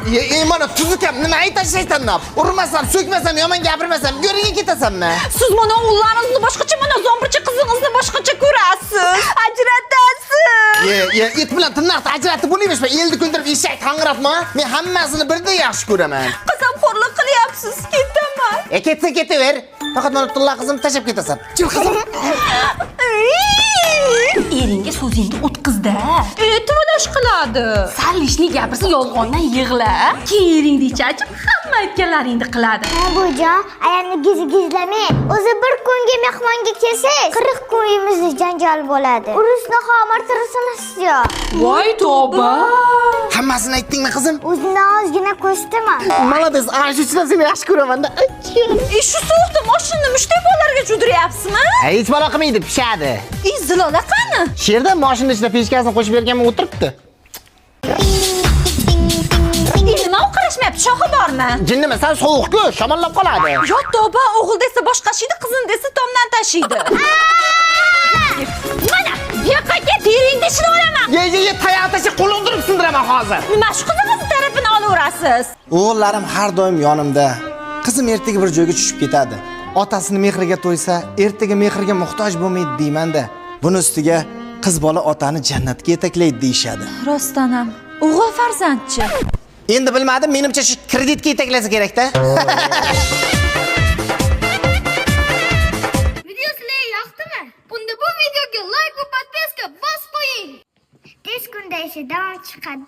E, mana tuzukam, nima aytashaysan? Urmasam, so'kmasam, yomon gapirmasam, go'riga ketasanmi? Siz mana o'g'llaringizni boshqacha, mana zomburcha qizingizni boshqacha ko'rasiz. Ajratasiz. Ye, ye, it bilan tirnoqni ajratib bo'lmaymi? Elni kuldirib eshak qang'irabmi? Men hammasini birdek yaxshi ko'raman. Qasamxo'rlik qilyapsiz, ketaman. E, ketsa ketaver. Faqat mana tilla qizim tashlab ketasan. Chil qizim. Eringga so'zingni o'tkazda. E'tiroz qiladi. Sal lishni gapirsa yolg'ondan yig'la. Keyin eringni ichi achib hamma aytganlaringni qiladi. Bujon, ayamni gizi gizlamang. O'zi bir kunga mehmonga kelsangiz, 40 kun uyimizda janjal bo'ladi. Urushni xomir tirisini yo'q. Voy tavba. Hammasini aytdingmi qizim? O'zimdan ozgina qo'shdim. Молодец, ana shu ichidan seni yaxshi ko'raman-da. E, shu sovuqda mashinani mushtdek bolalarga judiryapsizmi? Hech balo qilmaydi, pishadi. E, Zilola qani? Shu yerda mashina ichida pechkasini qo'shib berganman, o'tiribdi. E, nima u qarashmayapti? Shoxi bormi? Jinnimi, san sovuq-ku, shamollab qoladi. Yo tavba, o'g'il desa boshqa shiydi, qizin desa tomdan tashiydi. Mana, bu yoqqa kel, teringni ishini olaman. Ye, ye, ye, tayoq tashlab qo'lini urib sindiraman hozir. Nima shu qizingizni tarafini olaverasiz? O'g'illarim har doim yonimda. Qizim ertaga bir joyga tushib ketadi. Otasini mehriga to'ysa, ertaga mehrga muhtoj bo'lmaydi deyman-da. Buni ustiga qiz bola otani jannatga yetaklaydi deyishadi. Rostdan ham, o'g'il farzandchi. Endi bilmadim, menimcha shu kreditga yetaklasa kerak-da. Video sizlarga yoqdimi? Unda bu videoga like va podpiska bosib qo'ying. Tez kunda esa davom chiqadi.